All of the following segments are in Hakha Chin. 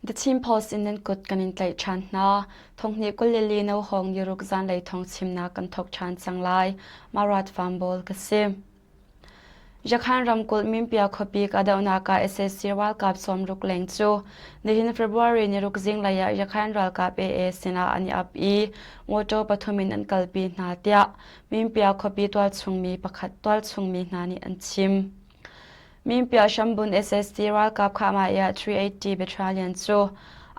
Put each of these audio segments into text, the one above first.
The Chin Post in nan kut kan in tlaih ṭhan hna. Thonghnih 22 no hawng niruk zanlei thawng chimnak kan thawk ṭhan cang lai. Marat Farm ka si. Yakhan ramkulh Minpia khuapi kahdohnak ah sac ralkap sawmruk leng cu nihin February niruk zinglei ah Yakhan ralkap AA sinah an i ap i motor pathum in an kalpi hna tiah Minpia khuapi tualchungmi pakhat tualchungmi hna nih an chim. Minpia Shambun SST ralkap Khahmaiah 380 Battalion cu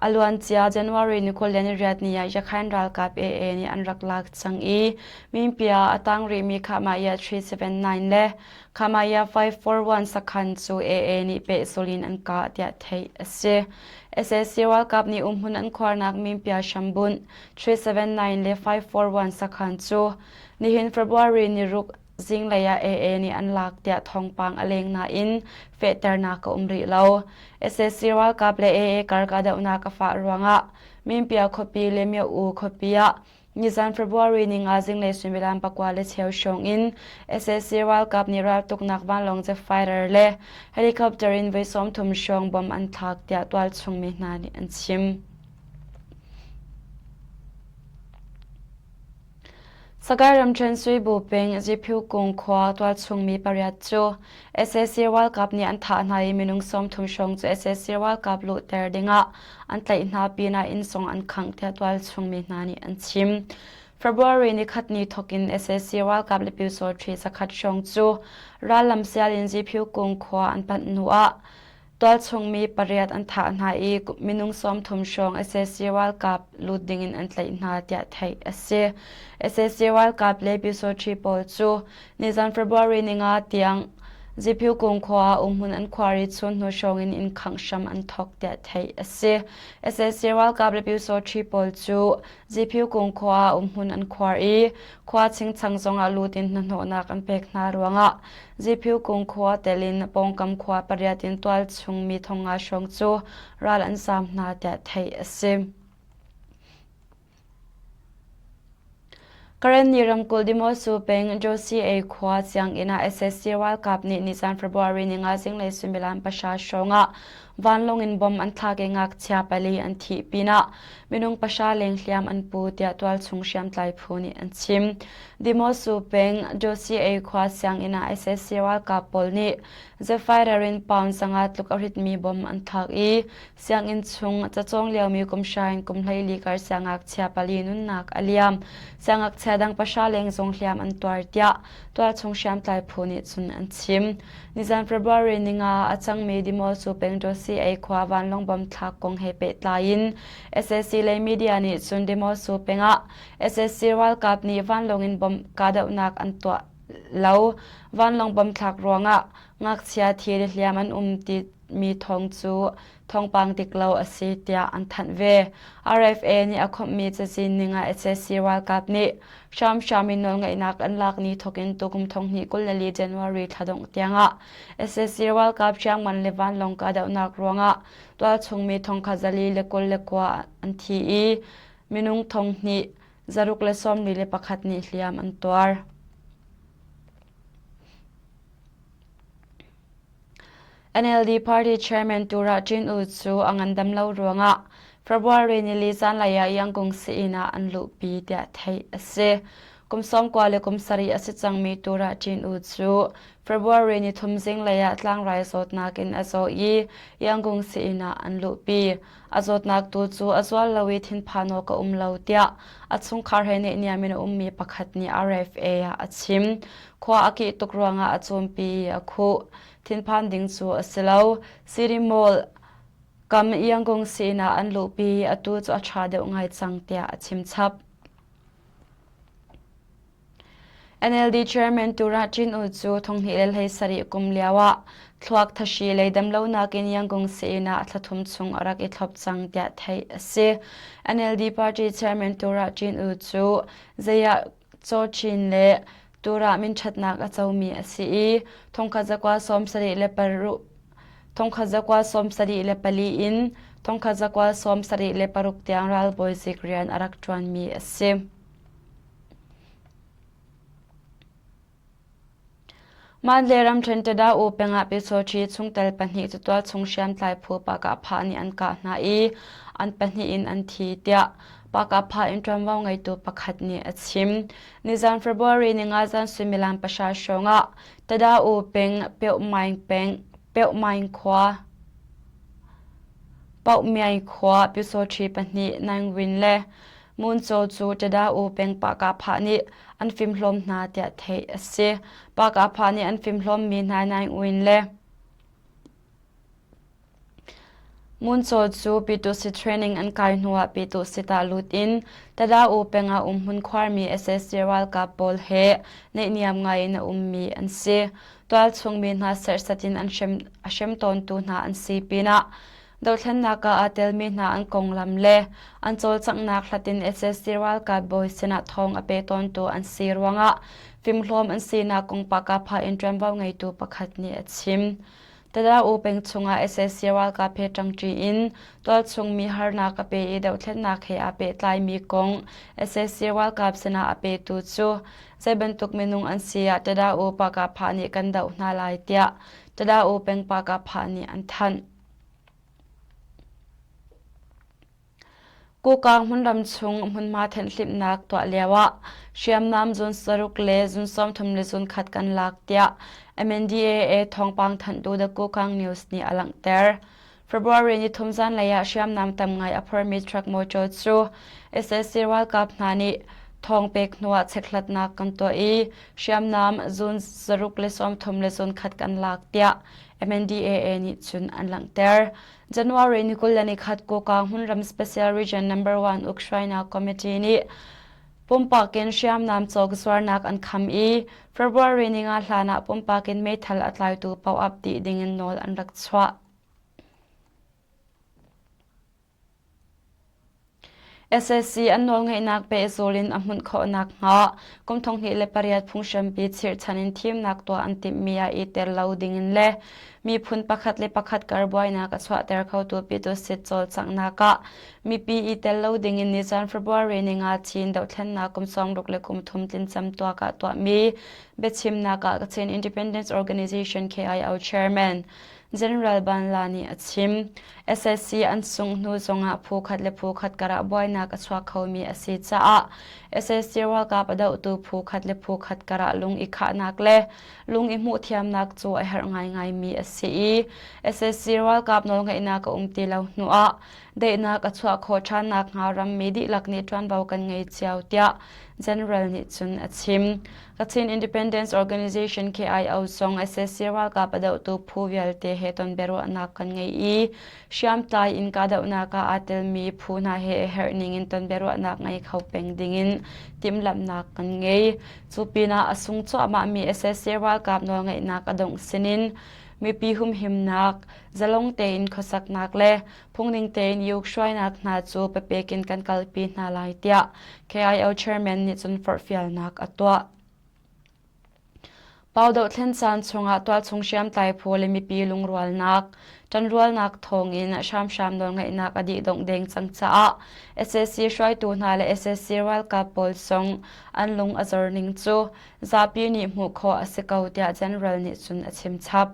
a luancia January ni 28 ni ah Yakhan ralkap AA nih an rak lak cang i Minpia a tang rihmi Khahmaiah 379 le Khahmaiah 541 sakhan cu AA nih pehzul in an kah tiah theih a si. SAC ralkap nih umhmun an khuarnak Minpia Shambun 379 le 541 sakhan cu nihin February ni ruk zinglei ah AA nih an lak tiah thawngpang a leng nain fehternak a um rih lo. SAC ralkap le AA kar kahdohnak a fah ruangah Minpia khuapi le Myo-u khuapi ah nizan February ninga zinglei suimilam pakua le cheu hrawng in SAC ralkap nih raltuknak vanlawng jet fighter le helicopter in voi 30 hrawng bom an thlak tiah tualchung mi hna nih an chim. Sagaing ramṭhen Suibu peng Ziphiukung khua tualchung mi pariat cu sac ralkap nih an thah hna i minung 30 hrawng cu sac ralkap luhter dingah an tlaih hna pinah inn zong an khangh tiah tualchung mi hna nih an chim. February nikhat ni thawk in sac ralkap le pyusawṭhi zakhat hrawng cu rallam sial in Ziphiukung khua an panh hnu ah Tualchung mi pariat an thah hna i minung 30 hrawng sac ralkap lut dingin an tlaih hna tiah theih a si. sac ralkap le Pyusawṭhi pawl cu nizan February ninga tiang Ziphiukung khua ah umhmun an khuar i chun hnu hrawng in inn khangh hram an thawk tiah theih a si. sac ralkap le Pyusawṭhi pawl cu Ziphiukung khua ah umhmun an khuar i khua chingchang zongah lut in hnahnawhnak an pek hna ruangah Ziphiukung khua tel in pawngkam khua pariat in tualchung mi thongnga hrawng cu ral an zaam hna tiah theih a si. Karenni ramkulh Dimosu peng Josie khua sianginn ah SSC ralkap nih nizan February ninga zinglei suimilam pahra hrawng ah vanlawng in bomb an thlak i ngakchia pali an thih pinah minung pahra leng hliam an pu tiah tualchung hriamtlai phu nih an chim. Dimosu peng Josie khua sianginn ah SSC ralkap pawl nih Zephyr in pound zanga tluk a ritmi bomb an thlak i sianginn chung cacawng liomi kum hra in kum 14 kar siangngakchia pali nunnak a liam. Siangngakchia dang pahra leng zong hliam an tuar tiah tualchung hriamtlai phu nih cun an chim. Nizan February ninga a cangmi Dimosu peng Josie khua vanlawng bomb thlak kong he pehtlai in SAC lei media nih cun Dimosu peng ah SAC ralkap nih vanlawng in bomb kahdohnak an tuah lo. Vanlawng bomb thlak ruangah ngakchia thi le hliam an um timi thawng cu thawngpang dik lo a si tiah an thanh ve. RFA nih a khawmhmi cazin ning ah SAC ralkap nih hramhram in nawlngeihnak an lak ni thawkin tukum 2024 January thla dongh tiangah SAC ralkap hriamngan le vanlawng kahdohnak ruangah tualchung mi thongkhat zali le 29 an thi i minung thonghnih zaruk le 41 nih hliam an tuar. NLD party chairman Tura Chin U cu a ngandam lo ruangah February nili zanlei ah Yangon sii-inn ah an luhpi tiah theih a si. Kum 90 le kum sarih a si cangmi Tura Chin U cu February ni thum zinglei ah tlangrai zawtnak in a zaw i Yangon sii-inn ah an luhpi. A zawtnak tu cu a zual lo i thinphan awk a um lo tiah a chungkhar he neihniam in a ummi pakhat nih RFA ah a chim. Khua a kih tuk ruangah a cawmpi i a khuh. Thinphan ding cu a si lo. City Mall kam Yangon sii-inn ah an luhpi i atu cu a ṭha deuh ngai cang tiah a chim chap. NLD chairman Tura Chin U cu 2017 kum lio ah thluak thahri lei damlonak in Yangon sii-inn ah thla thum chung a rak i thlop cang tiah theih a si. NLD party chairman Tura Chin U cu zeiah Caw Chin le Tura minṭhatnak a comi a si i thongkhat zakua 76 thongkhat zakua 74 in thongkhat zakua 76 tiang ralbawi zik rian a rak ṭuanmi a si. Mandalay ramṭhen Tada-U peng ah Pyusawṭhi chungtel pahnih cu tualchung hriamtlai phu Pakah-phah nih an kah hna i an pahnih in an thi tiah Pakah-phah in ṭuanvo ngeitu pakhat nih a chim. Nizan February ninga zan suimilam pahra hrawng ah Tada-U peng Pyohmaing peng Pyohmaing khua Paohmyaing khua Pyusawṭhi pahnih Naing Win le Moon Caw cu Tada-U peng Pakah-phah nih an fimhlawm hna tiah theih a si. Pakah-phah nih an fimhlawmmi hna Naing Win le Moon Caw cu Pyituhsi training an kai hnuah Pyituhsit ah lut in Tada-U peng ah umhmun khuarmi sac ralkap pawl he naihniam ngai in a ummi an si. Tualchung mi hna serhsat in an hrem, a hrem tawntu hna an si pinah Dothlennak ah aa telmi hna an konglam le an cawlcanghnak hlat in sac ralkap bawi sinah thawng a pe tawntu an si ruangah fimhlawm an sinak kong pakapha in ṭuanvo ngeitu pakhat nih a chim. Tada-U peng chungah sac ralkap he ṭangṭi in tualchung mi harnak a pe i dothlennak he aa pehtlaimi kong sac ralkap sinah a petu cu zei bantuk minung an si ah Tada-U pakapha nih kan doh hna lai tiah Tada-U peng pakapha nih an thanh. Kukang hmunram chung hmunhma thenhhlimhnak tuah lioah hriamnam zun saruk le zun 30 le zun khat kan lak tiah MNDAA thawngpang thanhtu The Kukang News nih a langhter. February ni thum zanlei ah hriamnam tam ngai a phormi truck motor cu sac ralkap hna nih thawng pek hnuah chekhlatnak kan tuah i hriamnam zun zaruk le 30 le zun khat kan lak tiah MNDAA nih cun an langhter. January ni 21 Kokang hmunram Special Region Number 1 Ukraina Committee nih pumpak in hriamnam cawk zuarnak an kham i February ni nga hlan ah pumpak in meithal a tlaitu paoh ap dih dingin nawl an rak chuah. Sac an nawlngeihnak pehzul in a hmunh khawh nakhnga kum 2008 phunghrampi chirhchan in thimnak tuah an timhmi ah i tel lo dingin le miphun pakhat le pakhat kar buainak a chuahter khotu Pyitusit cawlcanghnak ah mipi i tel lo dingin nizan February ninga Chin dohthlennak kum 60 le kum thum tlincam tuak ah tuahmi biachimnak ah Kachin Independence Organization KIO Chairman General Banla nih a chim. Sac an sungh hnu zongah phu khat le phu khat karah buainak a chuak khomi a si caah sac ralkap a dohtu phu khat le phu khat karah lung i khahnak le lung i hmuhthiamnak cu a herh ngaingaimi a si i sac ralkap nawlngeihnak a um ti lo hnuah daihnak a chuah khawh ṭhan nakhnga rammi dihlak nih ṭuanvo kan ngei cio tiah General nih cun a chim. Kachin Independence Organization KIO zong sac ralkap a dohtu phu vialte he tonbiaruahnak kan ngei i hriamtlai in kahdohnak ah aa telmi phu hna he a herh ning in tonbiaruahnak ngei kho peng dingin timhlamhnak kan ngei. Cu pinah a sung cuahmahmi sac ralkap nawlngeihnak a dongh sinin mipi humhimnak, zalong tein khuasaknak le phungning tein uk hruainak hna cu papek in kan kalpi hna lai tiah KIO chairman nih cun forhfialnak a tuah. Pau dohthlen caan chungah tualchung hriamtlai phu le mipi lungrualnak, ṭanrualnak thawngin hramhram nawlngeihnak a dihdongh deng cang caah sac hruaitu hna le sac ralkap pawl zong an lung a zor ning cu zapi nih hmuh khawh a si ko tiah General nih cun a chim chap.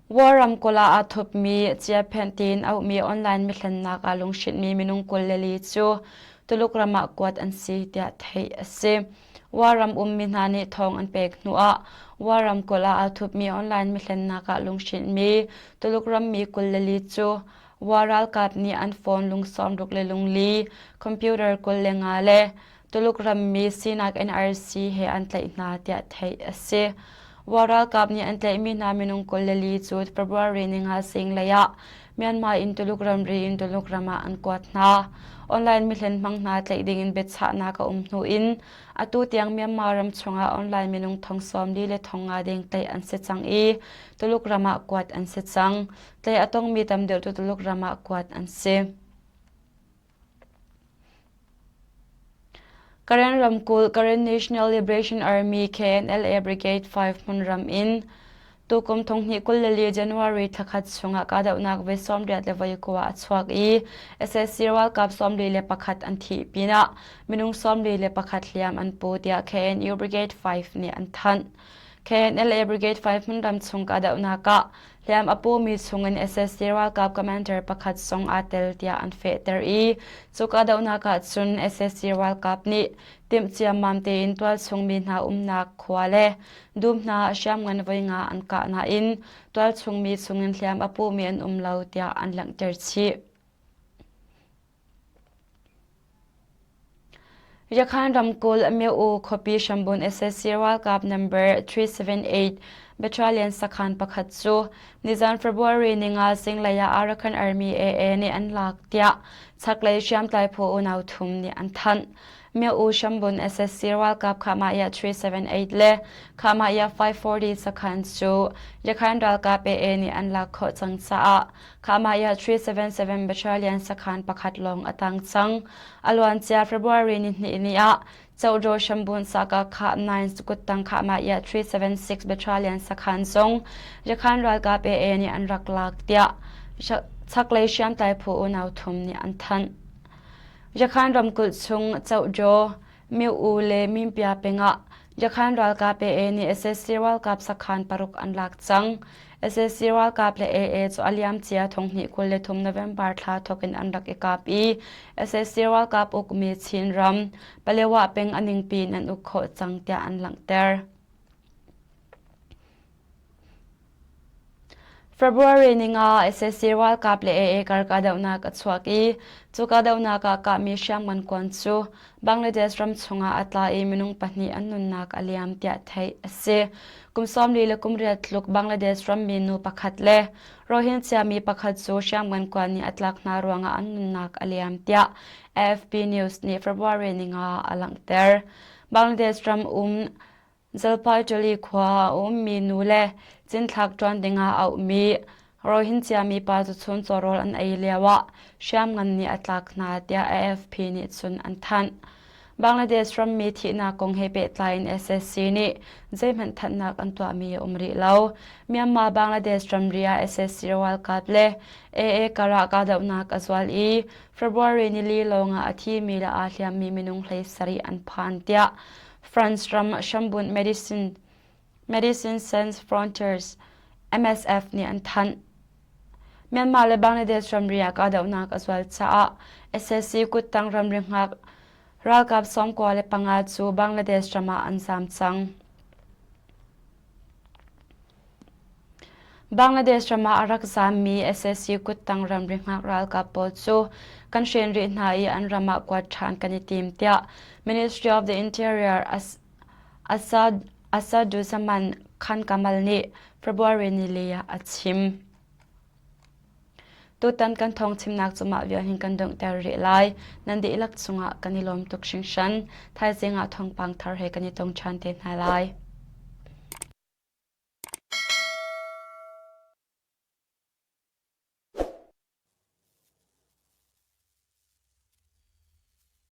War ramkulh ah aa thupmi Chiaphenh tiin auhmi online mihlennak ah lunghrinhmi minung 24 cu Tuluk ram ah kuat an si tiah theih a si. War ram ummi hna nih thawng an pek hnuah War ramkulh ah aa thupmi online mihlennak ah lunghrinhmi Tuluk rammi 24 cu War ralkap nih an phone lung 60 le lungli, computer 25 le Tuluk rammi sinak NRC he an tlaih hna tiah theih a si. War ralkap nih an tlaihmi hna minung 24 cu February ninga zinglei ah Myanmar in Tuluk ramri in Tuluk ram ah an kuat hna. Online mihlen hmang hna tlaih dingin biachahnak a um hnu in atu tiang Myanmar ram chungah online minung thong 40 le thong nga deng tlaih an si cang i Tuluk ram ah kuat an si cang. Tlaih a tongmi tam deuh cu Tuluk ram ah kuat an si. Karen ramkulh Karen National Liberation Army KNLA Brigade 5 hmunram in. Tukum thonghnih 22 January thlakhat chungah kahdohnak voi 89 a chuak i sac ralkap 41 an thih pinah minung 41 hliam an pu tiah KNU Brigade 5 nih an thanh. KNLA Brigade 5 hmunram chung kahdohnak ah hliam a pumi chungin sac ralkap commander pakhat zong aa tel tiah an fehter i cu kahdohnak ah cun sac ralkap nih timh ciammam tein tualchung mi hna umnak khua le dum hna hriamngan voi nga an kah nain tualchung mi chungin hliam a pumi an um lo tiah an langhter chih. Yakhan ramkulh Myo-U khuapi hrambun sac ralkap number 378 Battalion sakhan pakhat cu nizan February ninga zinglei ah Arakan Army AA nih an lak tiah chaklei hriamtlai phu unau thum nih an thanh. Myo-U hrambun sac ralkap Khahmah 378 le Khahmah 540 sakhan cu Yakhan ralkap AA nih an lak khawh cang caah Khahmah 377 Battalion sakhan pakhat lawng a tang cang. A luancia February ni hnih ni ah Chohdaw Shambun Saka Kha 9 kuttang Khahmah 376 Battalion sakhan zong Yakhan ralkap AA nih an rak lak tiah chaklei hriamtlai phu unau thum nih an thanh. Yakhan ramkulh chung Chohdaw Myo-U le Minpia peng ah Yakhan ralkap AA nih sac ralkap sakhan paruk an lak cang. Sac ralkap le AA cu a liamcia thonghnih 23 November thla thawk in an rak i kap i sac ralkap ukmi Chinram, Palewa peng a ningpi in an uk khawh cang tiah an langhter. February ninga sac ralkap le AA kar kahdohnak a chuak i cu kahdohnak ah kahmi hriamngan kuan cu Bangladesh ram chungah a tla i minung pahnih an nunnak a liam tiah theih a si. Kum 40 le kum riat tluk Bangladesh rammi nu pakhat le Rohingya mi pakhat cu hriamngan kuan nih a tlak hna ruangah an nunnak a liam tiah AFP News nih February ninga a langhter. Bangladesh ram um Jalpaitali khua ah a ummi nu le cinthlak ṭuan dingah a auhmi Rohingya mipa cu chuncaw rawl an ei lioah hriamngan nih a tlak hna tiah AFP nih cun an thanh. Bangladesh rammi thihnak kong he pehtlai in SSC nih zeihmanh thanhnak an tuahmi a um rih lo. Myanmar Bangladesh ramri ah SSC ralkap le AA karah kahdohnak a zual i February nili lawngah a thimi le aa hliammi minung 17 an phan tiah France ram hrambunh Medicine, Medicine Sans Frontiers MSF nih an thanh. Myanmar le Bangladesh ramri ah kahdohnak a zual caah sac kuttang ramri hngak ralkap 95 cu Bangladesh ram ah an zaam cang. Bangladesh ram ah a rak zaammi sac kuttang ramri hngak ralkap pawl cu kan hren rih hna i an ram ah kuat ṭhan kan i tim tiah Ministry of the Interior Asad Asaduzzaman Khan Kamal nih February nili ah a chim. Tutan kan thawngchimnak cu mah vial hin kan donghter rih lai. Nan dihlak cungah kan i lawm tuk hringhran. Thaizing ah thawngpang thar he kan i tong ṭhan te hna lai.